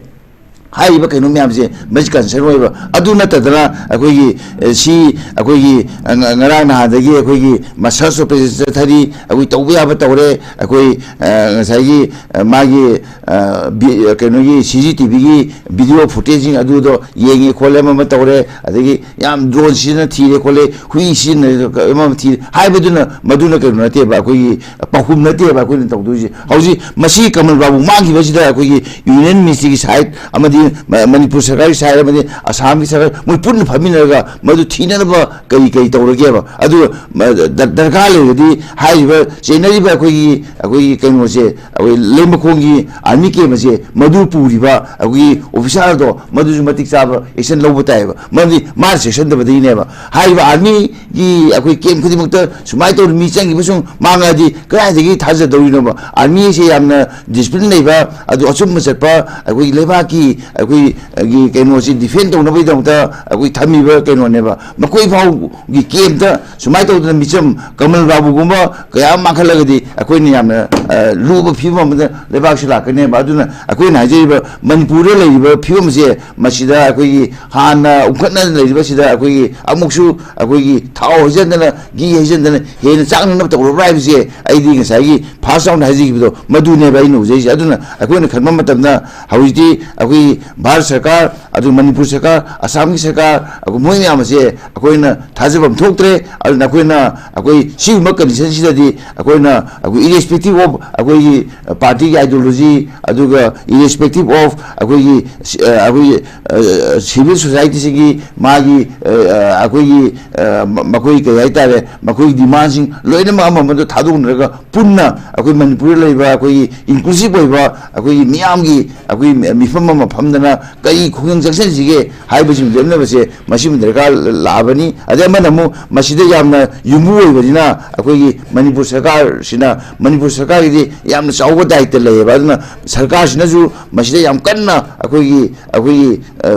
ꯍꯥꯏꯔꯤꯕ ꯀꯩꯅꯣ ꯃꯌꯥꯝꯁꯦ ꯃꯁꯤ ꯀꯟꯁꯔꯟ ꯑꯣꯏꯕ꯫ ꯑꯗꯨ ꯅꯠꯇꯗꯅ ꯑꯩꯈꯣꯏꯒꯤ, ꯑꯦ, ꯁꯤ, ꯑ, ꯉ-, ꯉꯔꯥꯡ ꯅꯍꯥꯟꯗꯒꯤ ꯑꯩꯈꯣꯏꯒꯤ ꯃꯁꯥꯁ ꯑꯣꯄꯔꯦꯁꯟ ꯆꯠꯊꯔꯤ, ꯑꯩꯈꯣꯏ ꯇꯧꯕ ꯌꯥꯕ ꯇꯧꯔꯦ, ꯑꯩꯈꯣꯏ, ꯑ, ꯉꯁꯥꯏꯒꯤ, ꯑ, ꯃꯥꯒꯤ, ꯑ, ꯕꯤ-, ꯑ, ꯀꯩꯅꯣꯒꯤ ꯁꯤ ꯁꯤ ꯇꯤ ꯚꯤꯒꯤ ꯚꯤꯗꯤꯑꯣ ꯐꯨꯇꯦꯖꯁꯤꯡ ꯑꯗꯨꯗꯣ ꯌꯦꯡꯉꯦ ꯈꯣꯠꯂꯦ, ꯑꯃ ꯑꯃ ꯇꯧꯔꯦ, ꯑꯗꯒꯤ ꯌꯥꯝ ꯗ꯭ꯔꯣꯟ ꯁꯤꯖꯤꯟꯅ ꯊꯤꯔꯦ ꯈꯣꯠꯂꯦ, ꯍꯨꯏ ꯁꯤꯖꯤꯟꯅꯔꯦ, ꯑꯃ ꯑꯃ ꯊꯤꯔꯦ ꯍꯥꯏꯕꯗꯨꯅ, ꯃꯗꯨꯅ ꯀꯩꯅꯣ ꯅꯠꯇꯦꯕ, ꯑꯩꯈꯣꯏꯒꯤ ꯄꯥꯎꯈꯨꯝ ꯅꯠꯇꯦꯕ ꯑꯩꯈꯣꯏꯅ ꯇꯧꯗꯣꯏꯁꯦ꯫ ꯍꯧꯖꯤꯛ ꯃꯁꯤ ꯀꯃꯜ ꯕꯥꯕꯨ ꯃꯥꯡꯈꯤꯕꯁꯤꯗ ꯑꯩꯈꯣꯏꯒꯤ ꯌꯨꯅꯤꯌꯟ ꯃꯤꯅꯤꯁꯇ꯭ꯔꯤꯒꯤ ꯁꯥꯏꯠ ꯑꯃꯗꯤ ꯃ-, ꯃꯅꯤꯄꯨꯔ ꯁꯔꯀꯥꯔꯒꯤ ꯁꯥꯏꯠ ꯑꯃꯗꯤ ꯑꯁꯥꯝꯒꯤ ꯁꯔꯀꯥꯔ, ꯃꯣꯏ ꯄꯨꯟꯅ ꯐꯝꯃꯤꯟꯅꯔꯒ ꯃꯗꯨ ꯊꯤꯅꯅꯕ ꯀꯔꯤ ꯀꯔꯤ ꯇꯧꯔꯒꯦꯕ? ꯑꯗꯨ ꯃ-, ꯗ-, ꯗꯔꯀꯥꯔ ꯂꯩꯔꯒꯗꯤ ꯍꯥꯏꯔꯤꯕ ꯆꯦꯟꯅꯔꯤꯕ ꯑꯩꯈꯣꯏꯒꯤ, ꯑꯩꯈꯣꯏꯒꯤ ꯀꯩꯅꯣꯁꯦ, ꯑꯩꯈꯣꯏ ꯂꯩꯃꯈꯣꯡꯒꯤ ꯑꯥꯔꯃꯤ ꯀꯦꯝ ꯑꯁꯦ ꯃꯗꯨ ꯄꯨꯔꯤꯕ ꯑꯩꯈꯣꯏꯒꯤ ꯑꯣꯐꯤꯁꯥꯔꯗꯣ ꯃꯗꯨꯁꯨ ꯃꯇꯤꯛ ꯆꯥꯕ ꯑꯦꯛꯁꯟ ꯂꯧꯕ ꯇꯥꯏꯌꯦꯕ꯫ ꯃꯔꯝꯗꯤ ꯃꯥꯅ ꯆꯦꯛꯁꯤꯟꯗꯕꯗꯒꯤꯅꯦꯕ꯫ ꯍꯥꯏꯔꯤꯕ ꯑꯥꯔꯃꯤꯒꯤ ꯑꯩꯈꯣꯏ ꯀꯦꯝ ꯈꯨꯗꯤꯡꯃꯛꯇ ꯁꯨꯃꯥꯏꯅ ꯇꯧꯗꯅ ꯃꯤ ꯆꯪꯈꯤꯕ ꯁꯨꯝ ꯃꯥꯡꯉꯛꯑꯗꯤ ꯀꯗꯥꯏꯗꯒꯤ ꯊꯥꯖꯗꯧꯔꯤꯅꯣꯕ? ꯑꯥꯔꯃꯤ ꯑꯁꯦ ꯌꯥꯝꯅ ꯗꯤꯁꯤꯄ꯭ꯂꯤꯟ ꯂꯩꯕ, ꯑꯗꯨ ꯑꯆꯨꯝꯕ ꯆꯠꯄ, ꯑꯩꯈꯣꯏꯒꯤ ꯂꯩꯕꯥꯛꯀꯤ ꯑꯩꯈꯣꯏꯒꯤ ꯀꯩꯅꯣꯁꯤ ꯗꯤꯐꯦꯟ ꯇꯧꯅꯕꯒꯤꯗꯃꯛꯇ ꯑꯩꯈꯣꯏ ꯊꯝꯃꯤꯕ ꯀꯩꯅꯣꯅꯦꯕ꯫ ꯃꯈꯣꯏ ꯐꯥꯎꯒꯤ ꯀꯦꯝꯇ ꯁꯨꯃꯥꯏꯅ ꯇꯧꯗꯅ ꯃꯤꯆꯝ ꯀꯃꯜ ꯕꯥꯕꯨꯒꯨꯝꯕ ꯀꯌꯥ ꯑꯃ ꯃꯥꯡꯈꯠꯂꯒꯗꯤ ꯑꯩꯈꯣꯏꯅ ꯌꯥꯝꯅ, ꯑ, ꯂꯨꯕ ꯐꯤꯕꯝ ꯑꯃꯗ ꯂꯩꯕꯥꯛꯁꯤ ꯂꯥꯛꯀꯅꯦꯕ꯫ ꯑꯗꯨꯅ ꯑꯩꯈꯣꯏꯅ ꯍꯥꯏꯖꯔꯤꯕ ꯃꯅꯤꯄꯨꯔꯗ ꯂꯩꯔꯤꯕ ꯐꯤꯕꯝꯁꯦ, ꯃꯁꯤꯗ ꯑꯩꯈꯣꯏꯒꯤ ꯍꯥꯟꯅ ꯎꯪꯈꯠꯅ ꯂꯩꯔꯤꯕꯁꯤꯗ ꯑꯩꯈꯣꯏꯒꯤ ꯑꯃꯨꯛꯁꯨ ꯑꯩꯈꯣꯏꯒꯤ ꯊꯥꯎ ꯍꯩꯖꯤꯟꯗꯅ, ꯘꯤ ꯍꯩꯖꯤꯟꯗꯅ ꯍꯦꯟꯅ ꯆꯥꯛꯅꯅꯕ ꯇꯧꯔꯕ꯭ꯔꯥ ꯍꯥꯏꯕꯁꯦ ꯑꯩꯗꯤ ꯉꯁꯥꯏꯒꯤ ꯐꯥꯔꯁ ꯔꯥꯎꯟꯗ ꯍꯥꯏꯖꯈꯤꯕꯗꯣ ꯃꯗꯨꯅꯦꯕ ꯑꯩꯅ ꯎꯖꯩꯁꯦ꯫ ꯑꯗꯨꯅ ꯑꯩꯈꯣꯏꯅ ꯈꯟꯕ ꯃꯇꯝꯗ ꯍꯧꯖꯤꯛꯇꯤ ꯑꯩꯈꯣꯏ ꯚꯥꯔꯠ ꯁꯔꯀꯥꯔ, ꯑꯗꯨ ꯃꯅꯤꯄꯨꯔ ꯁꯔꯀꯥꯔ, ꯑꯁꯥꯝꯒꯤ ꯁꯔꯀꯥꯔ, ꯑꯩꯈꯣꯏ ꯃꯣꯏ ꯃꯌꯥꯝ ꯑꯁꯦ ꯑꯩꯈꯣꯏꯅ ꯊꯥꯖꯐꯝ ꯊꯣꯛꯇ꯭ꯔꯦ꯫ ꯑꯗꯨꯅ ꯑꯩꯈꯣꯏꯅ ꯑꯩꯈꯣꯏ ꯁꯤꯒꯨꯝꯕ ꯀꯟꯗꯤꯁꯟꯁꯤꯗꯗꯤ ꯑꯩꯈꯣꯏꯅ ꯑꯩꯈꯣꯏ irrespective of ꯑꯩꯈꯣꯏꯒꯤ ꯄꯥꯔꯇꯤꯒꯤ ideology, ꯑꯗꯨꯒ irrespective of ꯑꯩꯈꯣꯏꯒꯤ, ꯑ, ꯑꯩꯈꯣꯏꯒꯤ, ꯑ, civil society ꯁꯤꯒꯤ ꯃꯥꯒꯤ, ꯑ, ꯑ, ꯑꯩꯈꯣꯏꯒꯤ, ꯑ, ꯃ-, ꯃꯈꯣꯏ ꯀꯩ ꯍꯥꯏꯇꯥꯔꯦ, ꯃꯈꯣꯏꯒꯤ demandꯁꯤꯡ ꯂꯣꯏꯅꯃꯛ ꯑꯃꯃꯗ ꯊꯥꯗꯣꯛꯅꯔꯒ ꯄꯨꯟꯅ ꯑꯩꯈꯣꯏ ꯃꯅꯤꯄꯨꯔꯗ ꯂꯩꯕ ꯑꯩꯈꯣꯏꯒꯤ inclusive ꯑꯣꯏꯕ ꯑꯩꯈꯣꯏꯒꯤ ꯃꯤꯌꯥꯝꯒꯤ ꯑꯩꯈꯣꯏ ꯃꯤꯐꯝ ꯑꯃ ꯐꯝꯗꯅ ꯀꯔꯤ ꯈꯣꯡꯖꯪ ꯆꯪꯁꯤꯟꯁꯤꯒꯦ ꯍꯥꯏꯕꯁꯤꯡ ꯂꯦꯞꯅꯕꯁꯦ ꯃꯁꯤꯃ ꯗꯔꯀꯥꯔ ꯂꯥꯛꯑꯕꯅꯤ꯫ ꯑꯗꯩ ꯑꯃꯅ ꯑꯃꯨꯛ ꯃꯁꯤꯗ ꯌꯥꯝꯅ ꯌꯨꯝꯕꯨ ꯑꯣꯏꯕꯅꯤꯅ ꯑꯩꯈꯣꯏꯒꯤ ꯃꯅꯤꯄꯨꯔ ꯁꯔꯀꯥꯔꯁꯤꯅ, ꯃꯅꯤꯄꯨꯔ ꯁꯔꯀꯥꯔꯒꯤꯗꯤ ꯌꯥꯝꯅ ꯆꯥꯎꯕ ꯗꯥꯌꯤꯠꯇ ꯂꯩꯌꯦꯕ꯫ ꯑꯗꯨꯅ ꯁꯔꯀꯥꯔꯁꯤꯅꯁꯨ ꯃꯁꯤꯗ ꯌꯥꯝ ꯀꯟꯅ ꯑꯩꯈꯣꯏꯒꯤ, ꯑꯩꯈꯣꯏꯒꯤ, ꯑ,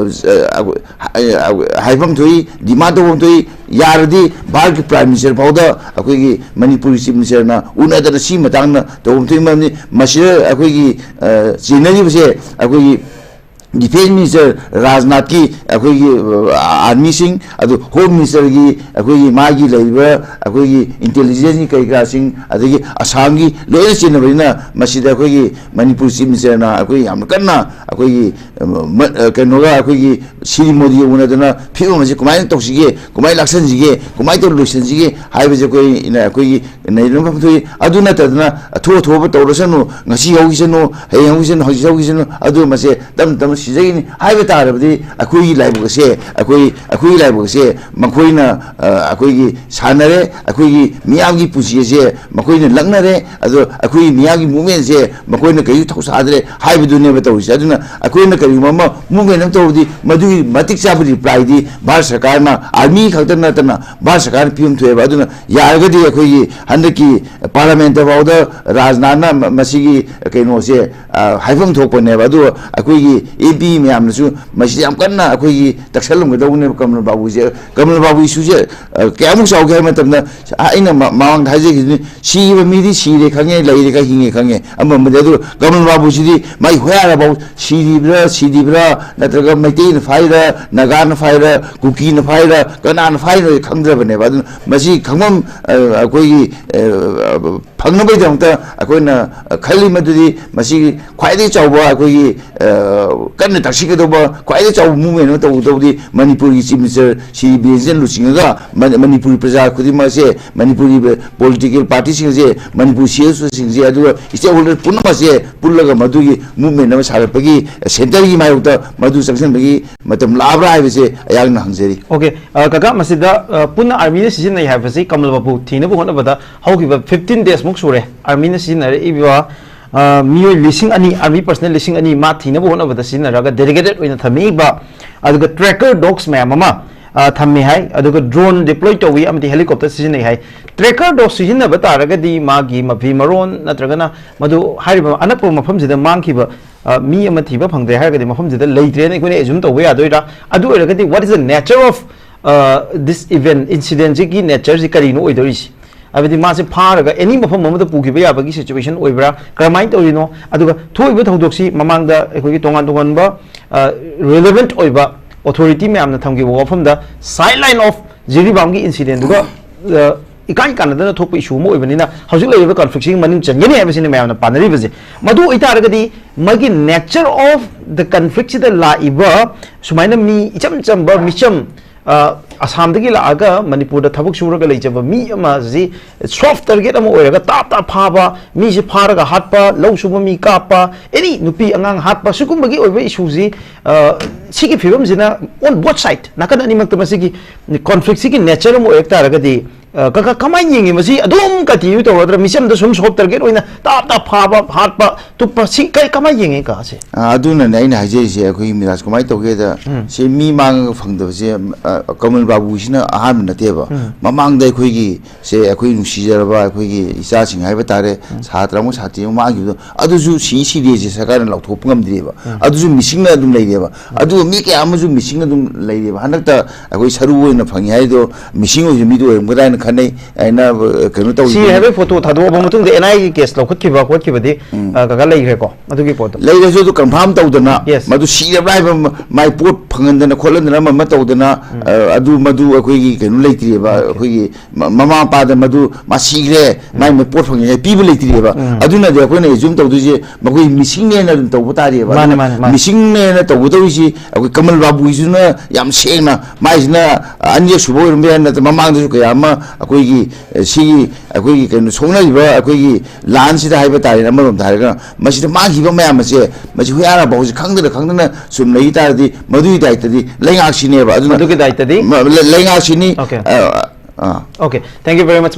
ꯑ, ꯑ, ꯍꯥꯏꯐꯝ ꯊꯣꯛꯏ, demand ꯇꯧꯐꯝ ꯊꯣꯛꯏ꯫ ꯌꯥꯔꯗꯤ ꯚꯥꯔꯠꯀꯤ Prime Minister ꯐꯥꯎꯗ ꯑꯩꯈꯣꯏꯒꯤ ꯃꯅꯤꯄꯨꯔꯒꯤ Chief Ministerꯅ ꯎꯅꯗꯅ ꯁꯤ ꯃꯇꯥꯡꯗ ꯇꯧꯐꯝ ꯊꯣꯛꯏ꯫ ꯃꯔꯝꯗꯤ ꯃꯁꯤꯗ ꯑꯩꯈꯣꯏꯒꯤ, ꯑ, ꯆꯦꯟꯅꯔꯤꯕꯁꯦ ꯑꯩꯈꯣꯏꯒꯤ ꯗꯤꯐꯦꯟꯁ ꯃꯤꯅꯤꯁꯇꯔ ꯔꯥꯖꯅꯥꯊꯀꯤ ꯑꯩꯈꯣꯏꯒꯤ ꯑꯥꯔꯃꯤꯁꯤꯡ, ꯑꯗꯨ ꯍꯣꯝ ꯃꯤꯅꯤꯁꯇꯔꯒꯤ ꯑꯩꯈꯣꯏꯒꯤ ꯃꯥꯒꯤ ꯂꯩꯔꯤꯕ ꯑꯩꯈꯣꯏꯒꯤ ꯏꯟꯇꯦꯂꯤꯖꯦꯟꯁꯀꯤ ꯀꯔꯤ ꯀꯔꯥꯁꯤꯡ, ꯑꯗꯒꯤ ꯑꯁꯥꯝꯒꯤ ꯂꯣꯏꯅ ꯆꯦꯟꯅꯕꯅꯤꯅ, ꯃꯁꯤꯗ ꯑꯩꯈꯣꯏꯒꯤ ꯃꯅꯤꯄꯨꯔ ꯆꯤꯐ ꯃꯤꯅꯤꯁꯇꯔꯅ ꯑꯩꯈꯣꯏ ꯌꯥꯝꯅ ꯀꯟꯅ ꯑꯩꯈꯣꯏꯒꯤ ꯀꯩꯅꯣꯒ ꯑꯩꯈꯣꯏꯒꯤ ꯁꯤ ꯗꯤ ꯃꯣꯗꯤꯒ ꯎꯅꯗꯅ ꯐꯤꯕꯝ ꯑꯁꯤ ꯀꯃꯥꯏꯅ ꯇꯧꯁꯤꯒꯦ, ꯀꯃꯥꯏꯅ ꯂꯥꯛꯁꯟꯁꯤꯒꯦ, ꯀꯃꯥꯏꯅ ꯇꯧꯔ ꯂꯣꯏꯁꯤꯟꯁꯤꯒꯦ ꯍꯥꯏꯕꯁꯦ ꯑꯩꯈꯣꯏꯅ ꯑꯩꯈꯣꯏꯒꯤ ꯅꯩꯅꯕ ꯐꯝ ꯊꯣꯛꯏ꯫ ꯑꯗꯨ ꯅꯠꯇꯗꯅ ꯑꯊꯨ ꯑꯊꯨꯕ ꯇꯧꯔꯁꯅꯨ, ꯉꯁꯤ ꯍꯧꯈꯤꯁꯅꯨ, ꯍꯌꯦꯡ ꯍꯧꯈꯤꯁꯅꯨ, ꯍꯧꯖꯤꯛ ꯍꯧꯈꯤꯁꯅꯨ, ꯑꯗꯨ ꯃꯁꯦ ꯇꯞꯅ ꯇꯞꯅ ꯁꯤꯖꯈꯤꯅꯤ ꯍꯥꯏꯕ ꯇꯥꯔꯕꯗꯤ, ꯑꯩꯈꯣꯏꯒꯤ ꯂꯥꯏꯕꯛ ꯑꯁꯦ, ꯑꯩꯈꯣꯏ ꯑꯩꯈꯣꯏꯒꯤ ꯂꯥꯏꯕꯛ ꯑꯁꯦ ꯃꯈꯣꯏꯅ ꯑ, ꯑꯩꯈꯣꯏꯒꯤ ꯁꯥꯟꯅꯔꯦ, ꯑꯩꯈꯣꯏꯒꯤ ꯃꯤꯌꯥꯝꯒꯤ ꯄꯨꯟꯁꯤ ꯑꯁꯦ ꯃꯈꯣꯏꯅ ꯂꯛꯅꯔꯦ, ꯑꯗꯣ ꯑꯩꯈꯣꯏꯒꯤ ꯃꯤꯌꯥꯝꯒꯤ ꯃꯨꯞꯃꯦꯟꯁꯦ ꯃꯈꯣꯏꯅ ꯀꯩꯁꯨ ꯊꯧꯁꯥꯗ꯭ꯔꯦ ꯍꯥꯏꯕꯗꯨꯅꯦꯕ ꯇꯧꯔꯤꯁꯦ꯫ ꯑꯗꯨꯅ ꯑꯩꯈꯣꯏꯅ ꯀꯔꯤꯒꯨꯝꯕ ꯑꯃ ꯃꯨꯞꯃꯦꯟ ꯑꯃ ꯇꯧꯔꯗꯤ, ꯃꯗꯨꯒꯤ ꯃꯇꯤꯛ ꯆꯥꯕ ꯔꯤꯄ꯭ꯂꯥꯏꯗꯤ ꯚꯥꯔꯠ ꯁꯔꯀꯥꯔꯅ, ꯑꯥꯔꯃꯤ ꯈꯛꯇ ꯅꯠꯇꯅ ꯚꯥꯔꯠ ꯁꯔꯀꯥꯔꯅ ꯄꯤꯐꯝ ꯊꯣꯛꯑꯦꯕ꯫ ꯑꯗꯨꯅ ꯌꯥꯔꯒꯗꯤ ꯑꯩꯈꯣꯏꯒꯤ ꯍꯟꯗꯛꯀꯤ ꯄꯥꯔꯂꯥꯃꯦꯟꯇ ꯐꯥꯎꯗ ꯔꯥꯖꯅꯥꯊꯅ ꯃ-, ꯃꯁꯤꯒꯤ ꯀꯩꯅꯣꯁꯦ, ꯑ, ꯍꯥꯏꯐꯝ ꯊꯣꯛꯄꯅꯦꯕ꯫ ꯑꯗꯨ ꯑꯩꯈꯣꯏꯒꯤ ꯑꯦꯝ ꯄꯤ ꯃꯌꯥꯝꯅꯁꯨ ꯃꯁꯤ ꯌꯥꯝ ꯀꯟꯅ ꯑꯩꯈꯣꯏꯒꯤ ꯇꯛꯁꯜꯂꯝꯒꯗꯧꯕꯅꯦꯕ ꯀꯃꯜ ꯕꯥꯕꯨꯁꯦ꯫ ꯀꯃꯜ ꯕꯥꯕꯨ ꯏꯁꯨꯁꯦ, ꯑ, ꯀꯌꯥꯃꯨꯛ ꯆꯥꯎꯒꯦ ꯍꯥꯏꯕ ꯃꯇꯝꯗ, ꯑꯩꯅ ꯃ-, ꯃꯃꯥꯡꯗ ꯍꯥꯏꯖꯈꯤꯗꯨꯅꯤ, ꯁꯤꯕ ꯃꯤꯗꯤ ꯁꯤꯔꯦ ꯈꯪꯉꯦ, ꯂꯩꯔꯦ ꯈꯪꯉꯦ, ꯍꯤꯡꯉꯦ ꯈꯪꯉꯦ, ꯑꯃ ꯑꯃꯗꯤ꯫ ꯑꯗꯨꯒ ꯀꯃꯜ ꯕꯥꯕꯨꯁꯤꯗꯤ ꯃꯥꯏ ꯍꯣꯌꯥꯔꯐꯥꯎ ꯁꯤꯔꯤꯕ꯭ꯔꯥ, ꯁꯤꯗꯤꯕ꯭ꯔꯥ, ꯅꯠꯇ꯭ꯔꯒ ꯃꯩꯇꯩꯅ ꯐꯥꯏꯔꯥ, ꯅꯥꯒꯥꯅ ꯐꯥꯏꯔꯥ, ꯀꯨꯀꯤꯅ ꯐꯥꯏꯔꯥ, ꯀꯅꯥꯅ ꯐꯥꯏꯅꯣ ꯈꯪꯗ꯭ꯔꯕꯅꯦꯕ꯫ ꯑꯗꯨꯅ ꯃꯁꯤ ꯈꯪꯐꯝ, ꯑ, ꯑꯩꯈꯣꯏꯒꯤ, ꯑ, ꯐꯪꯅꯕꯒꯤꯗꯃꯛꯇ ꯑꯩꯈꯣꯏꯅ ꯈꯜꯂꯤ ꯃꯗꯨꯗꯤ ꯃꯁꯤ ꯈ꯭ꯋꯥꯏꯗꯒꯤ ꯆꯥꯎꯕ ꯑꯩꯈꯣꯏꯒꯤ, ꯑ, ꯀꯟꯅ ꯇꯥꯛꯁꯤꯟꯒꯗꯧꯕ, ꯈ꯭ꯋꯥꯏꯗꯒꯤ ꯆꯥꯎꯕ ꯃꯨꯞꯃꯦꯟ ꯑꯃ ꯇꯧꯒꯗꯧꯕꯗꯤ ꯃꯅꯤꯄꯨꯔꯒꯤ ꯆꯤꯐ ꯃꯤꯅꯤꯁꯇꯔ ꯁ꯭ꯔꯤ ꯕꯤꯔꯦꯟꯁꯤꯅ ꯂꯨꯆꯤꯡꯉꯒ ꯃꯅꯤ-, ꯃꯅꯤꯄꯨꯔꯤ ꯄ꯭ꯔꯖꯥ ꯈꯨꯗꯤꯡꯃꯛ ꯑꯁꯦ, ꯃꯅꯤꯄꯨꯔꯒꯤ ꯄꯣꯂꯤꯇꯤꯀꯦꯜ ꯄꯥꯔꯇꯤꯁꯤꯡ ꯑꯁꯦ, ꯃꯅꯤꯄꯨꯔ ꯁꯤ ꯑꯦꯜ ꯁꯤꯁꯤꯡꯁꯦ, ꯑꯗꯨꯒ ꯁ꯭ꯇꯦꯛ ꯍꯣꯜꯗꯔ ꯄꯨꯝꯅꯃꯛ ꯑꯁꯦ ꯄꯨꯜꯂꯒ ꯃꯗꯨꯒꯤ ꯃꯨꯞꯃꯦꯟ ꯑꯃ ꯁꯥꯒꯠꯄꯒꯤ, ꯁꯦꯟꯇꯔꯒꯤ ꯃꯥꯌꯣꯛꯇ ꯃꯗꯨ ꯆꯪꯁꯤꯟꯕꯒꯤ ꯃꯇꯝ ꯂꯥꯛꯑꯕ꯭ꯔꯥ ꯍꯥꯏꯕꯁꯦ ꯑꯩꯍꯥꯛꯅ ꯍꯪꯖꯔꯤ꯫ ꯑꯣꯀꯦ, ꯑ, ꯀꯀꯥ, ꯃꯁꯤꯗ, ꯑ, ꯄꯨꯟꯅ ꯑꯥꯔꯃꯤꯅ ꯁꯤꯖꯤꯟꯅꯩ ꯍꯥꯏꯕꯁꯤ ꯀꯃꯜ ꯕꯥꯕꯨ ꯊꯤꯅꯕ ꯍꯣꯠꯅꯕꯗ ꯍꯧꯈꯤꯕ ꯐꯤꯐꯇꯤꯟ ꯗꯦꯖꯃꯨꯛ ꯁꯨꯔꯦ ꯑꯥꯔꯃꯤꯅ ꯁꯤꯖꯤꯟꯅꯔꯛꯏꯕ, ꯑ, ꯃꯤꯑꯣꯏ ꯂꯤꯁꯤꯡ ꯑꯅꯤ, ꯑꯥꯔꯃꯤ ꯄꯔꯁꯅꯦꯜ ꯂꯤꯁꯤꯡ ꯑꯅꯤ ꯃꯥ ꯊꯤꯅꯕ ꯍꯣꯠꯅꯕꯗ ꯁꯤꯖꯤꯟꯅꯔꯒ ꯗꯦꯗꯤꯀꯦꯇꯦꯠ ꯑꯣꯏꯅ ꯊꯝꯃꯛꯏꯕ, ꯑꯗꯨꯒ ꯇ꯭ꯔꯦꯀꯔ ꯗꯣꯒꯁ ꯃꯌꯥꯝ ꯑꯃ, ꯑ, ꯊꯝꯃꯤ ꯍꯥꯏ, ꯑꯗꯨꯒ ꯗ꯭ꯔꯣꯟ ꯗꯤꯄ꯭ꯂꯣꯏ ꯇꯧꯏ ꯑꯃꯗꯤ ꯍꯦꯂꯤꯀꯣꯞꯇꯔ ꯁꯤꯖꯤꯟꯅꯩ ꯍꯥꯏ꯫ ꯇ꯭ꯔꯦꯀꯔ ꯗꯣꯒ ꯁꯤꯖꯤꯟꯅꯕ ꯇꯥꯔꯒꯗꯤ ꯃꯥꯒꯤ ꯃꯐꯤ ꯃꯔꯣꯟ ꯅꯠꯇ꯭ꯔꯒꯅ ꯃꯗꯨ ꯍꯥꯏꯔꯤꯕ ꯑꯅꯛꯄ ꯃꯐꯝꯁꯤꯗ ꯃꯥꯡꯈꯤꯕ, ꯑ, ꯃꯤ ꯑꯃ ꯊꯤꯕ ꯐꯪꯗ꯭ꯔꯦ ꯍꯥꯏꯔꯒꯗꯤ ꯃꯐꯝꯁꯤꯗ ꯂꯩꯇ꯭ꯔꯦꯅ ꯑꯩꯈꯣꯏꯅ ꯑꯦꯖꯨꯝ ꯇꯧꯕ ꯌꯥꯗꯣꯏꯔꯥ? ꯑꯗꯨ ꯑꯣꯏꯔꯒꯗꯤ what is the nature of, uh, this event, ꯏꯟꯁꯤꯗꯦꯟꯁꯤꯒꯤ ꯅꯦꯆꯔꯁꯤ ꯀꯔꯤꯅꯣ ꯑꯣꯏꯗꯣꯔꯤꯁꯤ? ꯍꯥꯏꯕꯗꯤ ꯃꯥꯁꯦ ꯐꯥꯔꯒ ꯑꯦꯅꯤ ꯃꯐꯝ ꯑꯃꯗ ꯄꯨꯈꯤꯕ ꯌꯥꯕꯒꯤ ꯁꯤꯆꯨꯋꯦꯁꯟ ꯑꯣꯏꯕ꯭ꯔꯥ, ꯀꯔꯝꯍꯥꯏꯅ ꯇꯧꯔꯤꯅꯣ? ꯑꯗꯨꯒ ꯊꯣꯛꯏꯕ ꯊꯧꯗꯣꯛꯁꯤ ꯃꯃꯥꯡꯗ ꯑꯩꯈꯣꯏꯒꯤ ꯇꯣꯉꯥꯟ ꯇꯣꯉꯥꯟꯕ ꯔꯤꯂꯦꯚꯦꯟꯠ ꯑꯣꯏꯕ ꯑꯣꯊꯣꯔꯤꯇꯤ ꯃꯌꯥꯝꯅ ꯊꯝꯈꯤꯕ ꯋꯥꯐꯝꯗ, ꯁꯥꯏꯠ ꯂꯥꯏꯟ ꯑꯣꯐ ꯖꯤꯔꯤꯕꯥꯝꯒꯤ ꯏꯟꯁꯤꯗꯦꯟꯗꯨꯒ ꯏꯀꯥꯏ ꯀꯥꯟꯅꯗꯅ ꯊꯣꯛꯄ ꯏꯁꯨ ꯑꯃ ꯑꯣꯏꯕꯅꯤꯅ, ꯍꯧꯖꯤꯛ ꯂꯩꯔꯤꯕ ꯀꯟꯐ꯭ꯂꯤꯛꯁꯤꯒꯤ ꯃꯅꯤꯡ ꯆꯟꯒꯅꯤ ꯍꯥꯏꯕꯁꯤꯅꯤ ꯃꯌꯥꯝꯅ ꯄꯥꯅꯔꯤꯕꯁꯦ꯫ ꯃꯗꯨ ꯑꯣꯏꯇꯥꯔꯒꯗꯤ ꯃꯥꯒꯤ ꯅꯦꯆꯔ ꯑꯣꯐ ꯗ ꯀꯟꯐ꯭ꯂꯤꯛꯁꯤꯗ ꯂꯥꯛꯏꯕ ꯁꯨꯃꯥꯏꯅ ꯃꯤ ꯏꯆꯝ ꯆꯝꯕ ꯃꯤꯆꯝ, ꯑ, ꯑꯁꯥꯝꯗꯒꯤ ꯂꯥꯛꯑꯒ ꯃꯅꯤꯄꯨꯔꯗ ꯊꯕꯛ ꯁꯨꯔꯒ ꯂꯩꯖꯕ ꯃꯤ ꯑꯃꯁꯤ ꯁꯣꯐ ꯇꯥꯔꯒꯦꯠ ꯑꯃ ꯑꯣꯏꯔꯒ ꯇꯥꯞ ꯇꯥꯞ ꯐꯥꯕ, ꯃꯤꯁꯦ ꯐꯥꯔꯒ ꯍꯥꯠꯄ, ꯂꯧ ꯁꯨꯕ ꯃꯤ ꯀꯥꯞꯄ, ꯑꯦꯅꯤ ꯅꯨꯄꯤ ꯑꯉꯥꯡ ꯍꯥꯠꯄ, ꯁꯤꯒꯨꯝꯕꯒꯤ ꯑꯣꯏꯕ ꯏꯁꯨꯁꯤ, ꯑ, ꯁꯤꯒꯤ ꯐꯤꯕꯝꯁꯤꯅ on both side, ꯅꯥꯀꯟ ꯑꯅꯤꯃꯛꯇ ꯃꯁꯤꯒꯤ ꯀꯣꯟꯐ꯭ꯂꯤꯛꯁꯤꯒꯤ ꯅꯦꯆꯔ ꯑꯃ ꯑꯣꯏꯔꯛ ꯇꯥꯔꯒꯗꯤ, ꯑ, ꯀꯀꯥ, ꯀꯃꯥꯏꯅ ꯌꯦꯡꯉꯤ? ꯃꯁꯤ ꯑꯗꯨꯝ ꯀꯟꯇꯤꯅ꯭ꯌꯨ ꯇꯧꯔꯗ꯭ꯔꯥ? ꯃꯤꯆꯝꯗ ꯁꯨꯝ ꯁꯣꯐ ꯇꯥꯔꯒꯦꯠ ꯑꯣꯏꯅ ꯇꯥꯞ ꯇꯥꯞ ꯐꯥꯕ, ꯍꯥꯠꯄ, ꯇꯨꯞꯄ, ꯁꯤ ꯀꯩ, ꯀꯃꯥꯏꯅ ꯌꯦꯡꯉꯤ ꯀꯀꯥꯁꯦ? ꯑ, ꯑꯗꯨꯅꯅꯦ ꯑꯩꯅ ꯍꯥꯏꯖꯔꯤꯁꯦ, ꯑꯩꯈꯣꯏꯒꯤ ꯃꯤꯔꯥꯖ, ꯀꯃꯥꯏꯅ ꯇꯧꯒꯦꯗ, ꯎꯝ꯫ ꯁꯤ ꯃꯤ ꯃꯥꯡꯉꯒ ꯐꯪꯗꯕꯁꯦ, ꯑ, ꯀꯃꯜ ꯕꯥꯕꯨꯁꯤꯅ ꯑꯍꯥꯟꯕ ꯅꯠꯇꯦꯕ꯫ ꯎꯝ꯫ ꯃꯃꯥꯡꯗ ꯑꯩꯈꯣꯏꯒꯤ, ꯁꯦ, ꯑꯩꯈꯣꯏ ꯅꯨꯡꯁꯤꯖꯔꯕ ꯑꯩꯈꯣꯏꯒꯤ ꯏꯆꯥꯁꯤꯡ ꯍꯥꯏꯕ ꯇꯥꯔꯦ, ꯎꯝ꯫ ꯁꯥꯇ꯭ꯔ ꯑꯃ ꯁꯥꯇ꯭ꯔꯤ ꯑꯃ ꯃꯥꯡꯈꯤꯕꯗꯣ, ꯑꯗꯨꯁꯨ ꯁꯤ ꯁꯤꯗꯦꯁꯦ ꯁꯔꯀꯥꯔꯅ ꯂꯥꯎꯊꯣꯛꯄ ꯉꯝꯗ꯭ꯔꯤꯑꯕ꯫ ꯎꯝ꯫ ꯑꯗꯨꯁꯨ ꯃꯤꯁꯤꯡꯅ ꯑꯗꯨꯝ ꯂꯩꯔꯦꯕ꯫ ꯎꯝ꯫ ꯑꯗꯨꯒ ꯃꯤ ꯀꯌꯥ ꯑꯃꯁꯨ ꯃꯤꯁꯤꯡ ꯑꯗꯨꯝ ꯂꯩꯔꯦꯕ꯫ ꯍꯟꯗꯛꯇ ꯑꯩꯈꯣꯏ ꯁꯔꯨ ꯑꯣꯏꯅ ꯐꯪꯉꯤ ꯍꯥꯏꯗꯣ ꯃꯤꯁꯤꯡ ꯑꯣꯏꯕ ꯃꯤꯗꯣ ꯑꯣꯏꯔꯝꯒꯗ꯭ꯔꯥ ꯍꯥꯏꯅ ꯈꯟꯅꯩ꯫ ꯑꯩꯅ, ꯑ, ꯀꯩꯅꯣ ꯁꯤ ꯇꯧꯔꯤꯕꯅꯤ꯫ ꯍꯥꯏꯕꯒꯤ ꯐꯣꯇꯣ ꯊꯥꯗꯣꯛꯑꯕ ꯃꯇꯨꯡꯗ ꯑꯦꯟ ꯑꯥꯏ ꯑꯦꯒꯤ ꯀꯦꯁ ꯂꯧꯈꯠꯈꯤꯕ ꯈꯣꯠꯈꯤꯕꯗꯤ, ꯎꯝ꯫ ꯑ, ꯀꯀꯥ, ꯂꯩꯈ꯭ꯔꯦꯀꯣ ꯑꯗꯨꯒꯤ ꯄꯣꯠꯇꯣ? ꯂꯩꯔꯁꯨ ꯑꯗꯨ ꯀꯟꯐꯥꯔꯝ ꯇꯧꯗꯅ, ꯌꯦꯁ꯫ ꯃꯗꯨ ꯁꯤꯔꯕ꯭ꯔꯥ ꯍꯥꯏꯕ ꯃ-, ꯃꯥꯏ ꯄꯣꯠ ꯐꯪꯍꯟꯗꯅ ꯈꯣꯠꯍꯟꯗꯅ ꯑꯃ ꯑꯃ ꯇꯧꯗꯅ, ꯎꯝ꯫ ꯑ, ꯑꯗꯨ ꯃꯗꯨ ꯑꯩꯈꯣꯏꯒꯤ ꯀꯩꯅꯣ ꯂꯩꯇ꯭ꯔꯤꯑꯕ, ꯑꯣꯀꯦ꯫ ꯑꯩꯈꯣꯏꯒꯤ ꯃ-, ꯃꯃꯥ ꯃꯄꯥꯗ ꯃꯗꯨ ꯃꯥ ꯁꯤꯈ꯭ꯔꯦ, ꯎꯝ꯫ ꯃꯥꯏ ꯃ-, ꯄꯣꯠ ꯐꯪꯉꯦ ꯍꯥꯏ ꯄꯤꯕ ꯂꯩꯇ꯭ꯔꯤꯑꯕ꯫ ꯎꯝ꯫ ꯑꯗꯨꯅꯗꯤ ꯑꯩꯈꯣꯏꯅ ꯑꯦꯖꯨꯝ ꯇꯧꯗꯣꯏꯁꯦ ꯃꯈꯣꯏ ꯃꯤꯁꯤꯡꯅꯦꯅ ꯑꯗꯨꯝ ꯇꯧꯕ ꯇꯥꯔꯤꯑꯕ꯫ ꯃꯥꯅꯦ, ꯑꯗꯨꯅ ꯃꯥꯅꯦ, ꯃꯥꯅꯦ꯫ ꯃꯤꯁꯤꯡꯅꯦꯅ ꯇꯧꯒꯗꯧꯔꯤꯁꯤ ꯑꯩꯈꯣꯏ ꯀꯃꯜ ꯕꯥꯕꯨꯒꯤꯁꯤꯅ ꯌꯥꯝ ꯁꯦꯡꯅ, ꯃꯥꯏꯁꯤꯅ ꯑꯅꯤꯔꯛ ꯁꯨꯕ ꯑꯣꯏꯔꯝꯕ ꯌꯥꯏ, ꯅꯠꯇ꯭ꯔ ꯃꯃꯥꯡꯗꯁꯨ ꯀꯌꯥ ꯑꯃ ꯑꯩꯈꯣꯏꯒꯤ, ꯑ, ꯁꯤꯒꯤ ꯑꯩꯈꯣꯏꯒꯤ ꯀꯩꯅꯣ ꯁꯣꯛꯅꯔꯤꯕ ꯑꯩꯈꯣꯏꯒꯤ ꯂꯥꯟꯁꯤꯗ ꯍꯥꯏꯕ ꯇꯥꯔꯦꯅꯦ, ꯑꯃꯔꯣꯝꯗ ꯍꯥꯏꯔꯒ ꯃꯁꯤꯗ ꯃꯥꯡꯈꯤꯕ ꯃꯌꯥꯝ ꯑꯁꯦ, ꯃꯁꯤ ꯍꯨꯏꯌꯥꯔ ꯐꯥꯎꯁꯤ ꯈꯪꯗꯅ ꯈꯪꯗꯅ ꯁꯨꯝ ꯂꯩ ꯇꯥꯔꯗꯤ ꯃꯗꯨꯒꯤ ꯗꯥꯏꯇꯗꯤ ꯂꯩꯉꯥꯛꯁꯤꯅꯦꯕ꯫ ꯑꯗꯨꯅ ꯃꯗꯨꯒꯤ ꯗꯥꯏꯇꯗꯤ? ꯃ-, ꯂꯩ-, ꯂꯩꯉꯥꯛꯁꯤꯅꯤ꯫ ꯑꯣꯀꯦ꯫ ꯑ, ꯑ꯫ Okay, thank you very much꯫